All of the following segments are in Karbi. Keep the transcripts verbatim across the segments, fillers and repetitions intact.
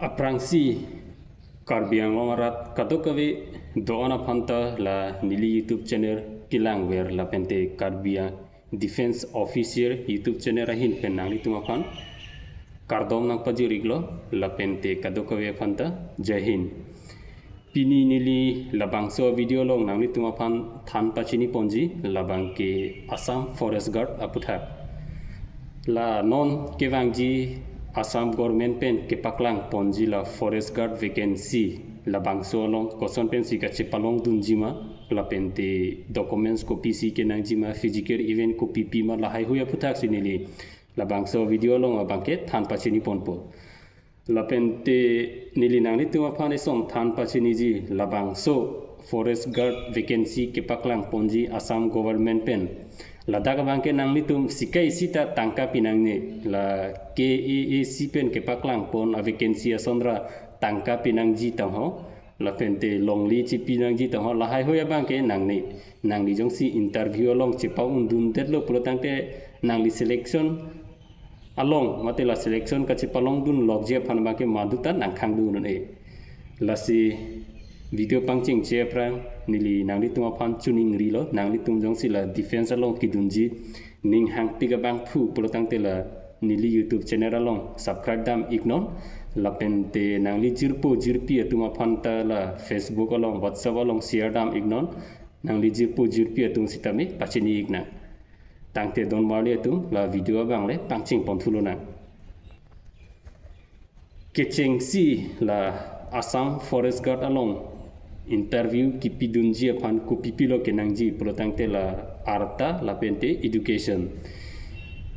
Aphrangsi Karbi Anglong arat kadokave do-an aphanta la neli YouTube channel Kelangver lapente Karbi Ang-, Defence Officer YouTube channel ahin pen nanglitum aphan kardom nangpajir-iklo lapente kadokave aphanta Jai Hind. Pini neli labangso video along nanglitum aphan than pachini ponji labang ke Assam Forest Guard aputhak. La non kevangji Assam government pen kepaklang ponji la Forest Guard vacancy labangso along koson pensi kachepalong dunji ma lapente documents kopisi kenangji ma physical event kopipi ma lahai hui aputhak si neli labangso video along abang ke than pachini ponpo. Lapente neli nanglitum aphan eson than pachiniji labangso Forest Guard vacancy kepaklang ponji Assam government pen. Ladak abang ke nanglitum sikai sita tangka pinangne la K A A C pen kepaklang pon a vacancy asonra tangka pinangji tangho. Lapente longle chipi nangji tangho lahai hui abang ke nangne. Nangli jongsi interview along chepa-un dundetlo pulo tangte nangli selection along mate la selection kachepalong dunlokji aphan abang ke maduta nangkhang dun un-e. Lasi video pangchengche aphrang neli nanglitum aphan chuning rilo, nanglitum jongsi la defence along kedunji ning hangpik abangphu pulo tangte la neli YouTube channel along subscribe dam-iknon. Lapente nangli jirpo jirpi atum aphanta la Facebook along WhatsApp along share dam-iknon. Nangli jirpo jirpi atum sitame pachini-iknang. Tangte don marli atum la video abang le pangcheng pon thulonang. Kechengsi la Assam Forest Guard along interview kipidunji aphan kopipilo kenangji pulo tangte la arta lapente education.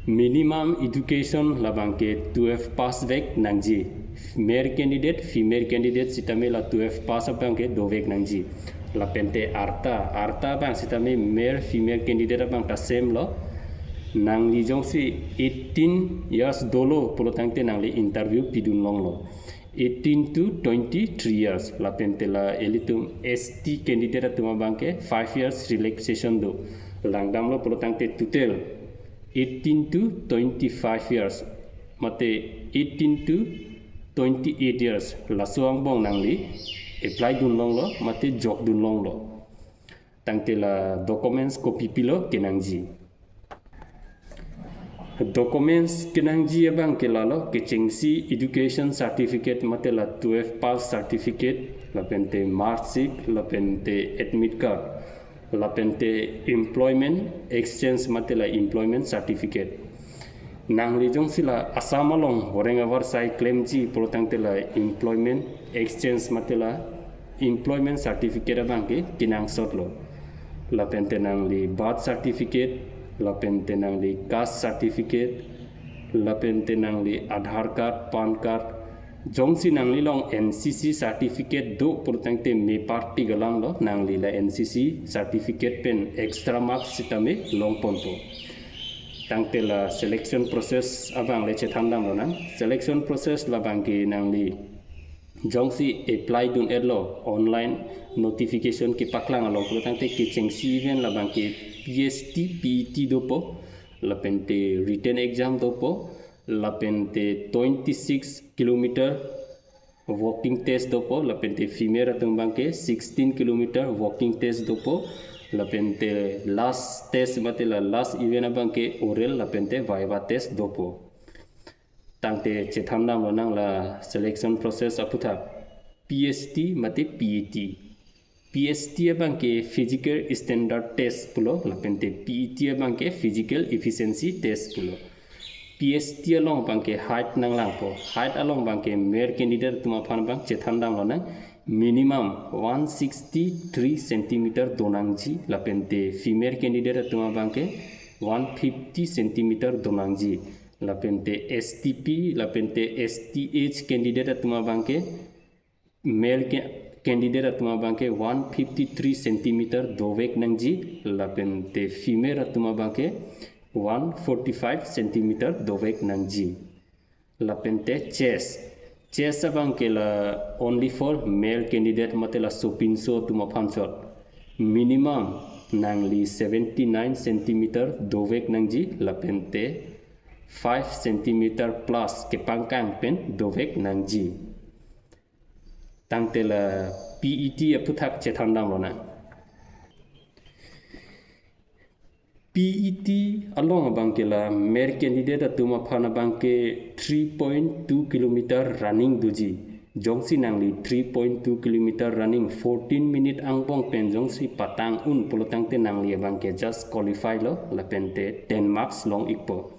Minimum education labang ke twelve pass vek nangji. Male candidate, female candidate sitame la twelve pass abang ke dovek nangji. Lapente arta, arta abang sitame male female candidate abang ta same lo. Nangli jongsi eighteen years dolo pulo tangte nangli interview pidun longlo. Eighteen to twenty-three years lapente la ilitum S T candidate atum abang ke five years relaxation do. Langdamlo pulo tangte total eighteen to twenty-five years mate eighteen to twenty-eight years laso angbong nangli apply dun longlo mate jok dun longlo. Tangte la documents kopipilo kenangji. Documents kenangji abang ke lalo kechengsi education certificate mate la twelve pass certificate lapente marksheet lapente admit card lapente employment exchange mate la employment certificate. Nangli jongsi la Assam along boreng avarsai klemji pulo tangte la employment exchange mate la employment certificate abang ke kenangsotlo. Lapente nangli birth certificate, lapente nangli caste certificate, lapente nangli Aadhaar card, PAN card, jongsi nangli along N C C certificate do pulo tangte me party galang lo, nangli la N C C certificate pen extra marks sitame long ponpo. Tangte la selection process abang le chethan damlonang. Selection process labang ke nangli jongsi apply dun-etlo online notification kepaklang along pulo tangte kechengsi event labang ke P S T, P E T dopo, lapente written exam dopo, lapente twenty-six kilometer walking test dopo, lapente female atum abang ke sixteen kilometer walking test dopo, lapente last test mate la last event abang ke oral lapente viva test dopo. Tangte chethan damlonang la selection process aputhak P S T mate P E T. P S T abang ke physical standard test pulo, lapente P E T abang ke physical efficiency test pulo. P S T along abang ke height nanglangpo. Height along abang ke male candidate atum aphan abang chethan damlonang minimum one sixty-three centimeter donangji, lapente female candidate atum abang ke one fifty centimeter donangji. Lapente S T P, lapente S T H candidate atum abang ke male ke, candidate atum abang ke one fifty-three centimeter dovek nangji, lapente female atum abang ke one forty-five centimeter dovek nangji. Lapente chest. Chest abang ke la only for male candidate mate la sopinso atum aphan chot. Minimum nangli seventy-nine centimeter dovek nangji lapente five centimeter plus kepangkang pen dovek nangji. Tangte la P E T aphuthak chethan damlonang. P E T along abangke la male candidate atum aphan abangke three point two kilometer running doji. Jongsi nangli three point two kilometer running fourteen minute angbong pen jongsi patang un pulo tangte nangli abangke just qualify lo, lapente ten marks long-ikpo.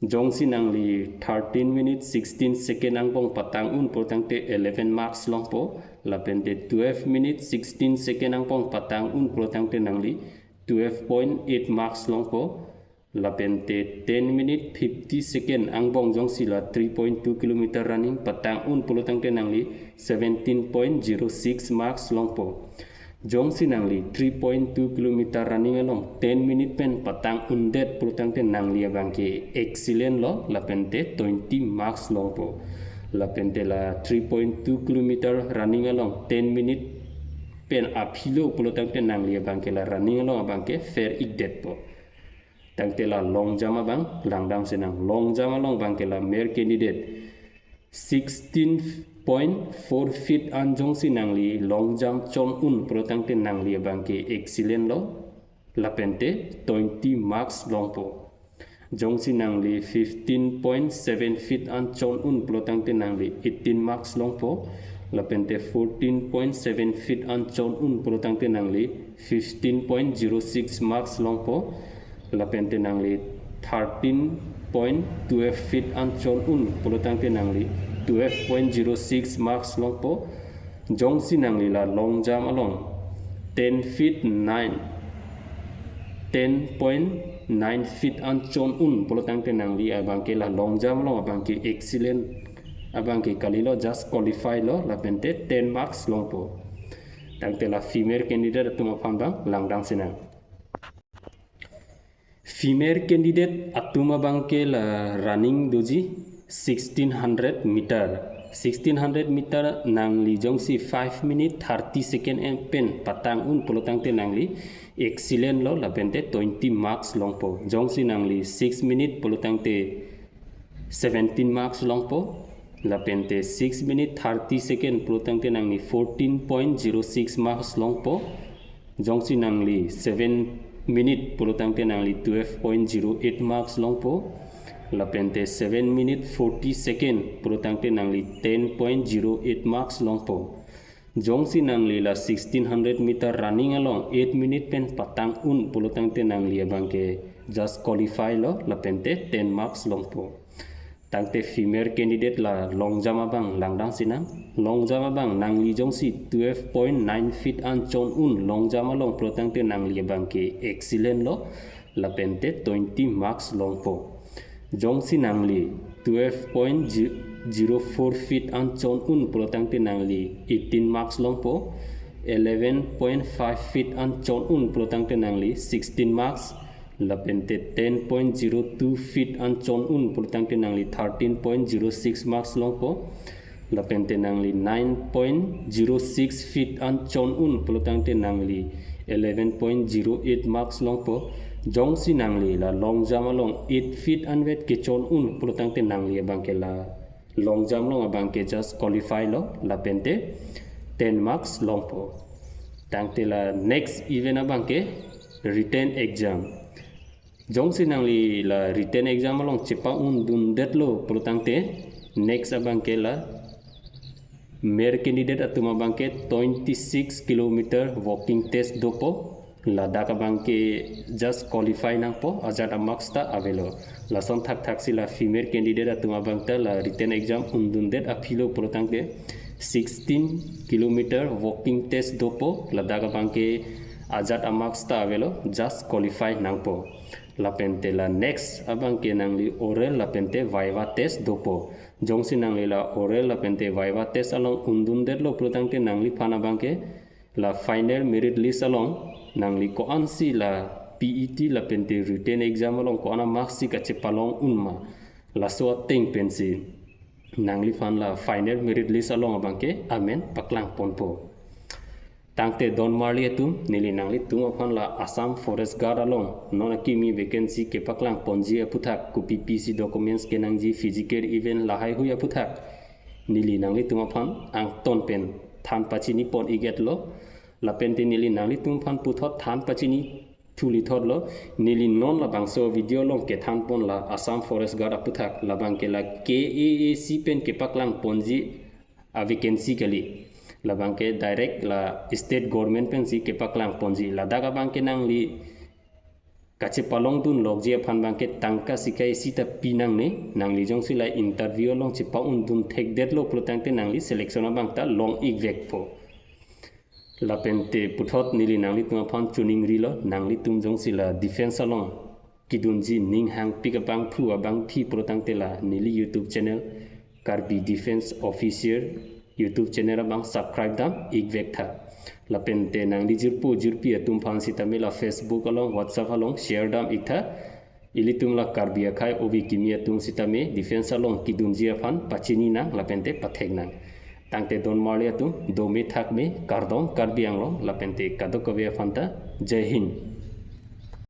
Jongsi nangli thirteen minute sixteen second angbong patang un pulo tangte eleven marks longpo, lapente twelve minute sixteen second angbong patang un pulo tangte nangli twelve point eight marks longpo, lapente ten minute fifty second angbong jongsi la three point two kilometer running patang un pulo tangte nangli seventeen point zero six marks longpo. Jongsi nangli three point two kilometer running along ten minute pen patang undet pulo tangte nangli abangke excellent lo, lapente twenty marks longpo. Lapente la three point two kilometer running along ten minute pen aphi lo pulo tangte nangli abangke la running along abangke fail-ikdetpo. Tangte la long jump abang langdamsinang. Long jump along abangke la male candidate sixteen point four feet an jongsi nangli long jump chon un pulo tangte nangli abangke excellent lo, lapente twenty marks longpo. Jongsi nangli fifteen point seven feet an chon un pulo tangte nangli eighteen marks longpo, lapente fourteen point seven feet an chon un pulo tangte nangli fifteen point zero six marks longpo, lapente nangli thirteen point twelve feet an chon un pulo tangte nangli twelve point zero six marks longpo. Jongsi nangli la long jump along ten feet nine, ten point nine feet an chon un pulo tangte nangli abangke la long jump along abangke excellent abangke kalilo, just qualify lo, lapente ten marks longpo. Tangte la female candidate atum aphan abang langdamsinang. Female candidate atum abangke la running doji sixteen hundred meter. Sixteen hundred meter nangli jongsi five minute thirty second en pen patang un pulo tangte nangli excellent lo, lapente twenty marks longpo. Jongsi nangli six minute pulo tangte seventeen marks longpo, lapente six minute thirty second pulo tangte nangli fourteen point zero six marks longpo. Jongsi nangli seven minute pulo tangte nangli twelve point zero eight marks longpo, lapente seven minute forty second pulo tangte nangli ten point zero eight marks longpo. Jongsi nangli la sixteen hundred meter running along eight minute pen patang un pulo tangte nangli abangke just qualify lo, lapente ten marks longpo. Tangte female candidate la long jump abang langdamsinang. Long jump abang nangli jongsi twelve point nine feet an chon un long jump along pulo tangte nangli abangke excellent lo, lapente twenty marks longpo. Jongsi nangli twelve point zero four feet an chon un pulo tangte nangli eighteen marks longpo, eleven point five feet an chon un pulo tangte nangli sixteen marks, lapente ten point zero two feet an chon un pulo tangte nangli thirteen point zero six marks longpo, lapente nangli nine point zero six feet an chon un pulo tangte nangli eleven point zero eight marks longpo. Jongsi nangli la long jump along eight feet anvet kechon un pulo tangte nangli abangke la long jump along abangke just qualify lo, lapente ten marks longpo. Tangte la next event abangke written exam. Jongsi nangli la written exam along chepa-undundetlo pulo tangte next abangke la male candidate atum abangke twenty six kilometer walking test dopo. Ladak abangke just qualify nangpo, ajat amarks ta avelo. Lason thakthaksi la female candidate atum abangta la written exam undundet aphi lo pulo tangte sixteen kilometer walking test dopo. Ladak abangke ajat amarks ta avelo, just qualify nangpo. Lapente la next abangke nangli oral lapente viva test dopo. Jongsi nangli la oral lapente viva test along undundetlo pulo tangte nangliphan abangke la final merit list along nangli ko-ansi la P E T lapente written exam along ko-an amarks si kachepalong un ma, laso ateng pensi nangliphan la final merit list along abangke amen paklangponpo. Tangte don marli atum, neli nanglitum aphan la Assam Forest Guard along non akimi vacancy kepaklangponji aphuthak, kopi pisi documents kenangji, physical event lahaihui aphuthak neli nanglitum aphan angton pen than pachini pon ik-etlo. Lapen te neli nanglitum aphan puthot than pachini thuli thotlo. Neli non labangso video along kethan pon la Assam Forest Guard aputhak, labang ke la K A A C pen kepaklang ponji a vacancy kali. Labang ke direct la state government pensi kepaklang ponji. Ladak abang ke nangli kachepalongdun lokji aphan abang ke tangka sika isi ta pi nangne, nangli jongsi la interview along chepa-undun thekdetlo pulo tangte nangli selection abang ta long ik vekpo. Lapen te puthot neli nanglitum aphan chiningrilo, nanglitum jongsi la defense along kidunji ning hangpik abangphu abangphi pulo tangte la neli YouTube channel Karbi Defense Officer YouTube channel abang subscribe dam ik vektha. Lapen te nangli jirpo jirpi atum aphan sitame la Facebook along, WhatsApp along share dam iktha. Ilitum la Karbi akhai ove kimi atum sitame defense along kidunji aphan pachini nang lapen te pathek nang. Tangte don marli atum, dome thakme, kardom Karbi Anglong lapen te kadokave aphan ta. Jai Hind.